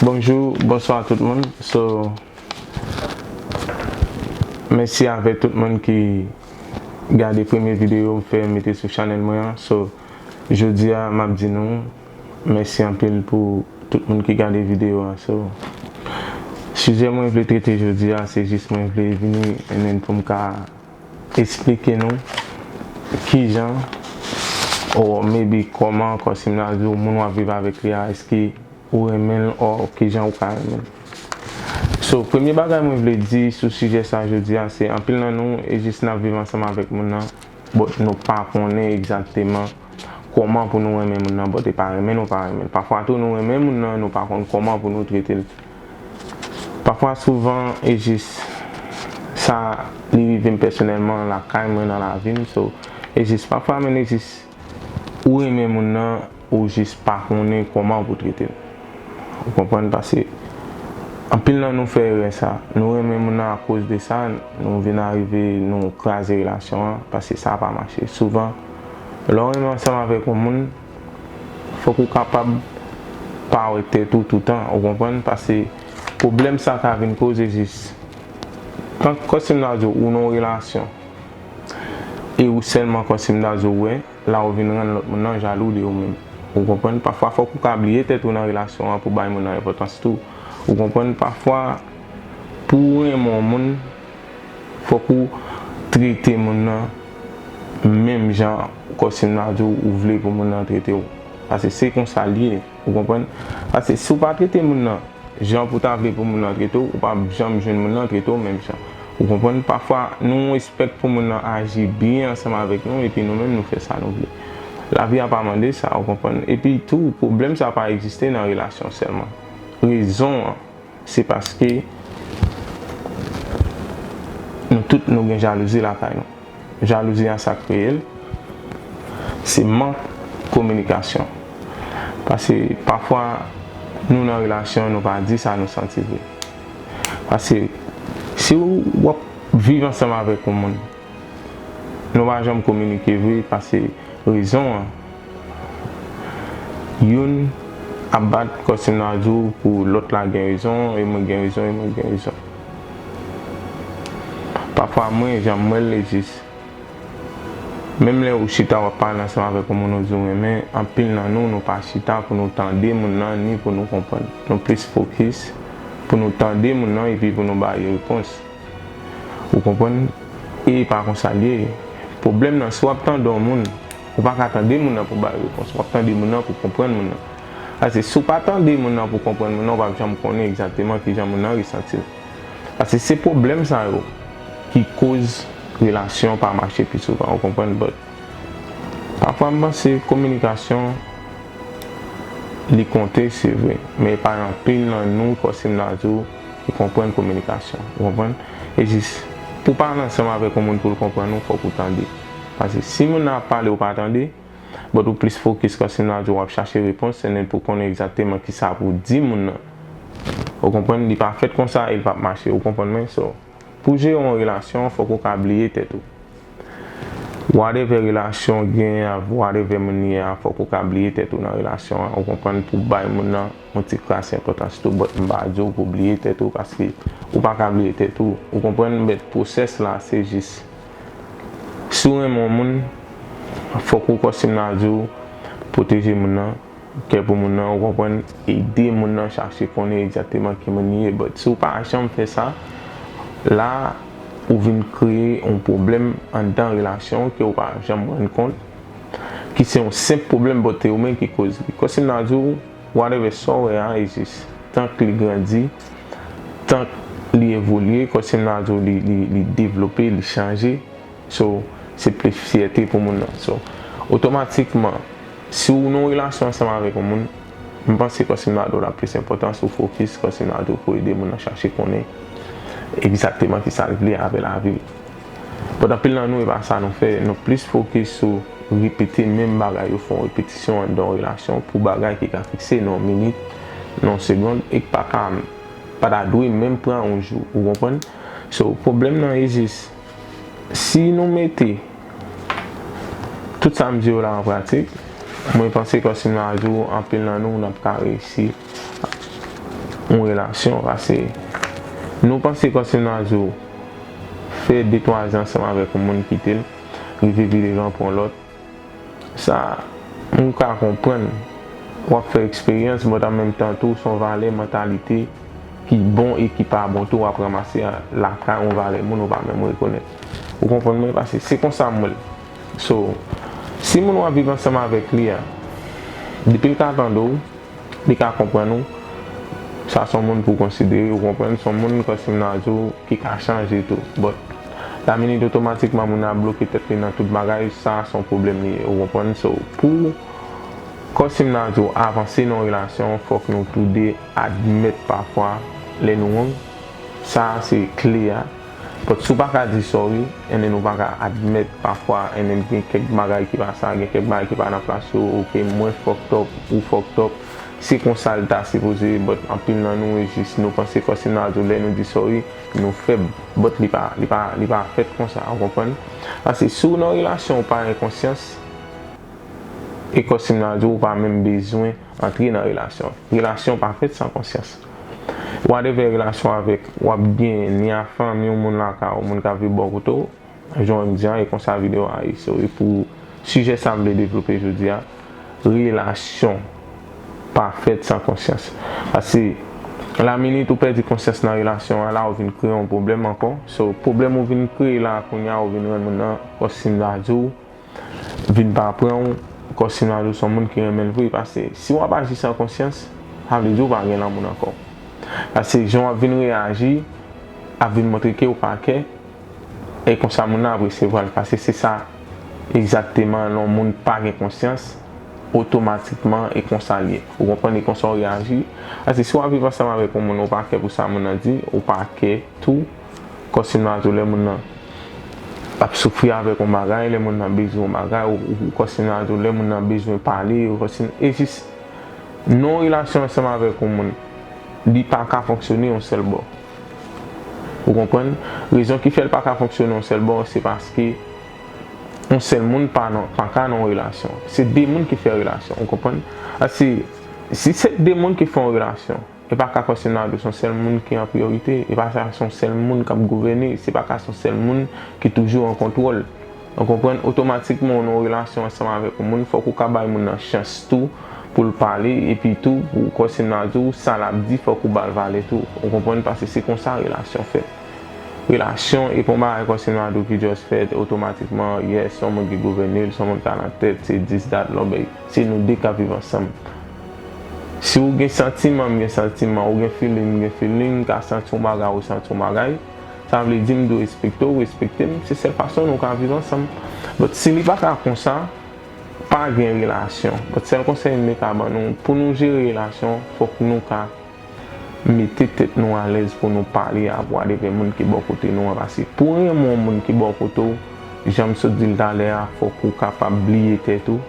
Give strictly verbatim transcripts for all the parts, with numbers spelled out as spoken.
Bonjou, bonswa tout moun. So, mèsi avèk tout moun ki gade premye videyo m fè mete sou chanèl mwen an. So, jodi a, m ap di nou mèsi anpil pou tout moun ki gade videyo a. So, sijè mwen vle trete jodi a, se jis mwen vle vini and then pou m ka esplike nou kijan, or maybe kòman, kòm si m ta di w, moun w ap viv avèk li a, èske ou renmen l, or kijan ou ka renmen l. So, premye bagay mwen vle di sou sijè sa jodi a, se anpil nan nou, e jis n ap viv ansanm avèk moun nan, but nou pa konnen egzakteman kòman pou nou renmen moun nan, but e pa renmen nou pa renmen l. Pafwa tou, nou renmen moun nan, nou pa konn kòman pou nou trete l. Pafwa, souvan, e jis sa li rive m pèsonèlman lakay mwen, nan lavi m. So, e jis pafwa, men e jis ou renmen moun nan, ou jis pa konnen kòman pou trete l. Ou konprann? Paske anpil nan nou fè erè sa. Nou renmen moun nan, akoz de sa, nou vin arive, nou kraze relasyon an, paske sa pa mache. Souvan, lè w renmen ansanm avèk yon moun, fòk ou kapab pa wè tèt ou toutan, ou konprann? Paske pwoblèm sa ka vin koze jis, tank kòm si m ta di w, ou nan yon relasyon, e ou sèlman kòm si m ta di w wè, la ou vin rann lòt moun nan jalou de ou menm. Ou konprann? Pafwa, fòk ou ka bliye tèt ou nan relasyon an pou bay moun nan enpòtans tou. Ou konprann? Pafwa, pou w renmen yon moun, fòk ou trete moun nan menm jan kòm si m ta di w ou vle pou moun nan trete w. Paske se konsa l ye, ou konprann? Paske si w pa trete moun nan jan pou w ta vle pou moun nan trete w, ou p ap janm jwenn moun nan trete w menm jan. Ou konprann? Pafwa, nou espèk pou moun nan aji byen ansanm avèk nou, epi nou menm nou fè sa nou vle. Lavi a pa mande sa, ou konprann? Epi tou, pwoblèm sa pa egziste nan relasyon sèlman. Rezon an, se paske nou tout nou gen jalouzi lakay nou. Jalouzi a, sa k kreye l, se mank kominikasyon. Paske pafwa, nou nan relasyon, nou pa di sa nou santi vre. Paske si w ap viv ansanm avèk yon moun, nou pa janm kominike vre, paske rezon an, youn ap bat kòm si m ta di w pou lòt la gen rezon, e mwen gen rezon, e mwen gen rezon. Pafwa, mwen, jan m wè l, e jis, menm lè ou chita w ap pale ansanm avèk yon moun ou di w renmen, anpil nan nou, nou pa chita pou nou tande moun nan, ni pou nou konprann. Nou plis fokis pou nou tande moun nan epi pou nou ba li repons. Ou konprann? E pa konsa l ye. Pwoblèm nan, si w ap tande yon moun, ou pa ka tande moun nan pou ba l repons. W ap tande moun nan pou konprann moun nan. Paske si w pa tande moun nan pou konprann moun nan, ou p ap janm konnen egzakteman kijan moun nan resanti l. Paske se pwoblèm sa yo ki koz relasyon pa mache pi souvan, ou konprann? But pafwa, m panse kominikasyon, li konte, se vre, men e pa anpil nan nou, kòm si m ta di w, ki konprann kominikasyon. Ou konprann? E jis, pou w pale ansanm avèk yon moun pou l konprann ou, fòk ou tande. Paske si moun nan ap pale, ou pa tande, but ou plis fokis, kòm si m ta di w, w ap chache repons, se nen pou w konnen egzakteman kisa pou w di moun nan. Ou konprann? Li pa fèt konsa e l p ap mache. Ou konprann mwen? So, pou jere yon relasyon, fòk ou ka bliye tèt ou. Whatever relasyon w genyen avè whatever moun li ye a, fòk ou ka bliye tèt ou nan relasyon an. Ou konprann? Pou bay moun nan yon ti kras enpòtans tou, but m pa di w pou bliye tèt ou, paske ou pa ka bliye tèt ou. Ou konprann? But pwosès la, se jis, si w renmen yon moun, fòk ou, kòm si m ta di w, pwoteje moun nan, kè pou moun nan, ou konprann, ede moun nan chache konnen egzakteman ki moun li ye. But si w pa janm fè sa, la, ou vin kreye yon pwoblèm anndan relasyon w ke w pa janm rann kont, ki se yon senp pwoblèm, but se ou menm ki koz li. Kòm si m ta di w, whatever sa w wè a, e jis, tank li grandi, tank li evolye, kòm si m ta di w, li, li, li devlope, li chanje, so, se plis fyète pou moun nan. So, otomatikman, si w nan yon relasyon ansanm avèk yon moun, m panse kòm si m ta di w l ap plis enpòtan si w fokis, kòm si m ta di w, pou ede moun nan chache konnen egzakteman kisa l vle avè lavi l. But anpil nan nou, e pa sa nou fè. Nou plis fokis sou repete menm bagay yo, fè yon repetisyon anndan yon relasyon pou bagay ki ka fikse nan yon minit, nan yon segonn, e k pa ka, pa ta dwe menm pran yon jou, ou konprann? So, pwoblèm nan e jis, si nou mete tout sa m di yo la an pratik, mwen panse kòm si m ta di w, anpil nan nou, n ap ka reyisi yon relasyon, paske nou panse kòm si m ta di w, fè de twa zan ansanm avèk yon moun, kite l, rive pi devan, pran lòt. Sa, m ka konprann w ap fè eksperyans, but an menm tan tou, se yon valè, mantalite ki bon e ki pa bon tou w ap ranmase a lakay yon valè moun ou pa menm rekonèt. Ou konprann mwen? Paske se konsa m wè l. So, si moun w ap viv ansanm avèk li a, depi l ka tande w, li ka konprann ou, sa se yon moun pou w konsidere, ou konprann, se yon moun kòm si m ta di w ki ka chanje tou. But, la minit otomatikman moun nan ap bloke tèt li nan tout bagay, sa se yon pwoblèm li ye, ou konprann? So, pou kòm si m ta di w avanse nan yon relasyon, fòk nou toude admèt pafwa lè nou wrong. Sa se kle a. But si w pa ka di sorry, and then ou pa ka admèt pafwa, and then gen kèk bagay ki pa sa, gen kèk bagay ki pa nan plas yo, ok, mwen fucked up, ou fucked up, se konsa l ta sipoze ye, but anpil nan nou, e jis nou panse kòm si m ta di w lè nou di sorry, nou fèb, but li pa, li pa, li pa fèt konsa, ou konprann? Paske si w nan relasyon ou pa gen konsyans, e kòm si m ta di w, ou pa menm bezwen antre nan relasyon. Relasyon pa fèt san konsyans. Whatever relasyon avèk, w ap gen ni a fanmi w, moun lakay ou, moun k ap viv bò kote w, jan m di a, e konsa videyo a ye. So, e pou sijè sa m vle devlope jodi a, relasyon pa fèt san konsyans. Paske la minit ou pèdi konsyans nan relasyon an, la ou vin kreye yon pwoblèm ankò. So, pwoblèm ou vin kreye la, kounye a ou vin rann moun nan, kòm si m ta di w, vin pa pran w, kòm si m ta di w se yon moun ki renmen l vre. Paske si w ap aji san konsyans, sa vle di w pa gen lanmou nan kò w. Paske jan w ap vin reyaji ap vin montre ke w pa kè, e konsa moun nan ap resevwa l, paske se sa egzakteman lè yon moun pa gen konsyans, otomatikman e konsa l ye. Ou konprann? E konsa w reyaji. Paske si w ap viv ansanm avèk yon moun, ou pa kè pou sa moun nan di, ou pa kè tou, kòm si m ta di w lè moun nan ap soufri avèk yon bagay, lè moun nan bezwen yon bagay, ou, ou kòm si m ta di w lè moun nan bezwen pale, ou kòm si, e jis nan yon relasyon ansanm avèk yon moun, li pa ka fonksyone yon sèl bò. Ou konprann? Rezon ki fè l pa ka fonksyone yon sèl bò, se paske yon sèl moun pa nan, pa ka nan yon relasyon. Se de moun ki fè relasyon, ou konprann? Paske si se de moun ki fè yon relasyon, e pa ka kòm si m ta di w se yon sèl moun ki an priyorite, e pa ka se yon sèl moun k ap gouvène, se pa ka se yon sèl moun ki toujou an kontwòl. Ou konprann? Otomatikman, ou nan yon relasyon ansanm avèk yon moun, fòk ou ka bay moun nan chans tou pou l pale, epi tou, pou kòm si m ta di w, sa l ap di, fòk ou ba l valè tou. Ou konprann? Paske se konsa relasyon fèt. Relasyon, e pa yon bagay kòm si m ta di w ki just fèt otomatikman, yes, se yon moun ki gouvène l, se yon moun k al nan tèt, se this, that, lòbèy. Se nou de k ap viv ansanm. Si w gen santiman, m gen santiman, ou gen feeling, m gen feeling, m ka santi yon bagay, ou santi yon bagay, sa vle di m dwe respekte w, ou respekte m, se sèl fason nou ka viv ansanm. But si li pa ka konsa, pa gen relasyon. But sèl konsèy m te ka ban nou, pou nou jere relasyon, fòk nou ka mete tèt nou alèz pou nou pale a whatever moun ki bò kote nou an, paske pou w renmen yon moun ki bò kote w, jan m sot di l talè a, fòk ou kapab bliye tèt ou.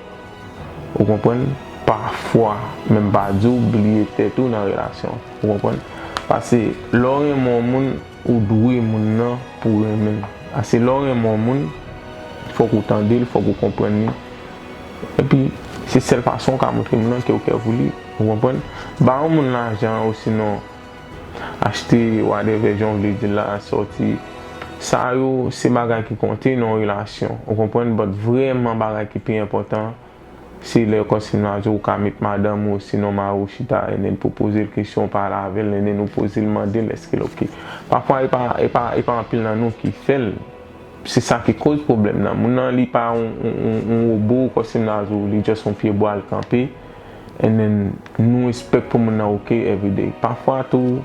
Ou konprann? Pafwa, men m pa di w bliye tèt ou nan relasyon. Ou konprann? Paske lè w renmen yon moun, ou dwe moun nan pou w renmen l. Paske lè w renmen yon moun, fòk ou tande l, fòk ou konprann li. Epi, se sèl fason w ka montre moun nan ke w kè pou li. Ou konprann? Ba yon moun lajan, osinon achte whatever jan w vle di l la, sòti. Sa yo, se bagay ki konte nan yon relasyon. Ou konprann? But vrèman bagay ki pi enpòtan, se lè kòm si m ta di w ka met madanm ou, osinon mari w chita, and then pou poze l kesyon, pale avè l, and then ou poze l, mande l èske l oke. Pafwa, e pa, e pa, e pa anpil nan nou ki fè l. Se sa ki koz pwoblèm nan. Moun nan, li pa yon, yon, yon, yon wobo, kòm si m ta di w, li just yon pye bwa l kanpe. And then, nou expect pou moun nan oke everyday. Pafwa tou,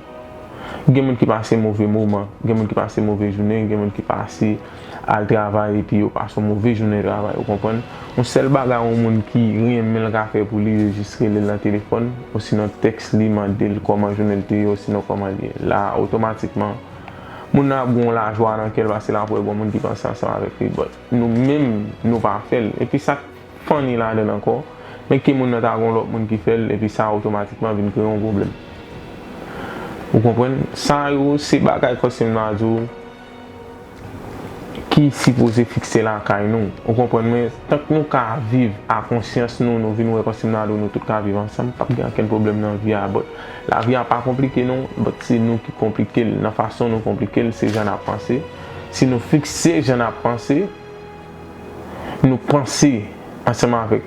gen moun ki pase move moman, gen moun ki pase move jounen, gen moun ki pase al travay epi yo pase yon move jounen travay, ou konprann? Yon sèl bagay yon moun ki renmen l ka fè pou li, se jis rele l nan telefòn, osinon tèks li, mande l kòman jounen l te ye, osinon kòman l ye. La, otomatikman, moun nan ap gen yon lajwa nan kè l paske l ap wè gen yon moun ki panse ansanm avèk li, but nou menm, nou pa fè l. Epi sa k funny ladan l ankò, men ke moun nan ta gen yon lòt moun ki fè l, epi sa otomatikman vin kreye yon pwoblèm. Ou konprann? Sa yo se bagay kòm si m ta di w ki sipoze fikse lakay nou. Ou konprann? Men tank nou ka viv a konsyans nou, nou vin wè kòm si m ta di w nou tout ka viv ansanm, p ap gen okenn pwoblèm nan vi a. But lavi a pa konplike non, but se nou ki konplike l. Nan fason nou konplike l, se jan n ap panse. Si nou fikse jan n ap panse, nou panse ansanm avèk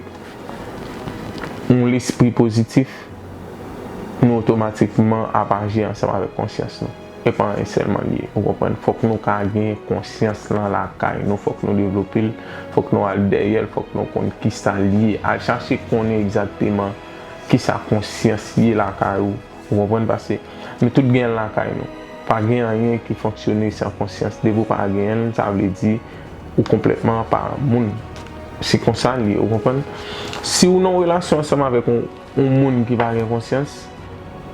yon lespri pozitif, nou otomatikman ap aji ansanm avèk konsyans nou. E pa anyen sèlman l ye, ou konprann? Fòk nou ka gen konsyans lan lakay nou, fòk nou devlope l, fòk nou al dèyè l, fòk nou konn kisa l ye. Al chache konnen egzakteman kisa konsyans ye lakay ou, ou konprann? Paske nou tout gen l lakay nou. Pa gen anyen ki fonksyone san konsyans. Depi w pa genyen l, sa vle di ou konplètman pa moun. Se konsa l ye, ou konprann? Si w nan yon relasyon ansanm avèk yon, yon moun ki pa gen konsyans,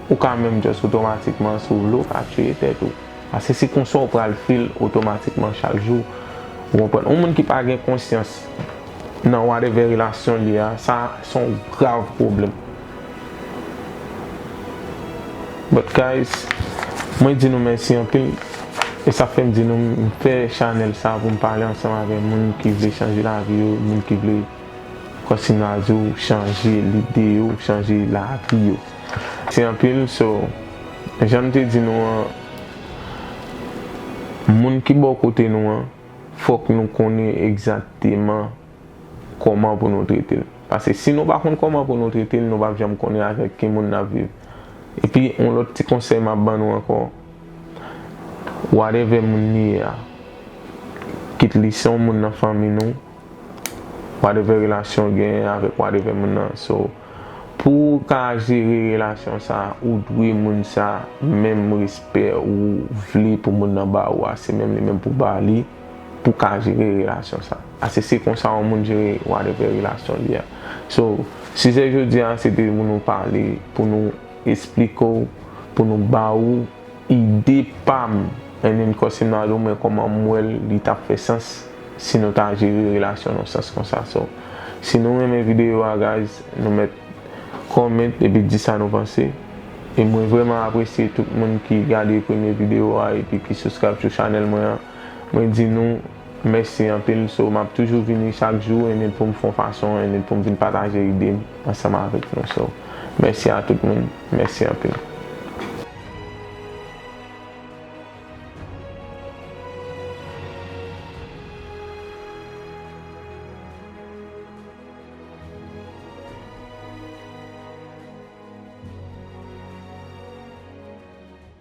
ou ka menm just otomatikman, si w vle, w ka tiye tèt ou. Paske se konsa w pral feel otomatikman chak jou. Ou konprann? Yon moun ki pa gen konsyans nan whatever relasyon li a, sa se yon grav pwoblèm. But guys, mwen di nou mèsi anpil. E sa fè m di nou, m fè chanèl sa pou m pale ansanm avèk moun ki vle chanje lavi yo, moun ki vle, kòm si m ta di w, chanje lide yo, chanje lavi yo. Mèsi anpil, so, jan m te di nou an, moun ki bò kote nou an, fòk nou konnen egzakteman kòman pou nou trete l. Paske si nou pa konn kòman pou nou trete l, nou p ap janm konnen avèk ki moun n ap viv. Epi, yon lòt ti konsèy m ap ban nou ankò, whatever moun li ye a, kit li se yon moun nan fanmi nou, whatever relasyon w genyen avèk whatever moun nan, so, pou w ka jere relasyon sa, ou dwe moun sa menm respè ou vle pou moun nan ba ou a, se menm li menm pou ba li, pou w ka jere relasyon sa. Paske se konsa yon moun jere whatever relasyon li a. So, sijè jodi a, se te pou nou pale, pou nou esplike w, pou nou ba ou ide pa m, and then kòm si m ta di w mwen kòman m wè l, li t ap fè sans si nou ta jere relasyon nou sans konsa. So, si nou renmen videyo a, guys, nou mèt comment epi di sa nou panse. E mwen vrèman apresye tout moun ki gade premye videyo a epi ki subscribe sou chanèl mwen an. Mwen di nou mèsi anpil. So, m ap toujou vini chak jou, and then pou m fè yon fason, and then pou m vin pataje ide m ansanm avèk nou. So, mèsi a tout moun. Mèsi anpil.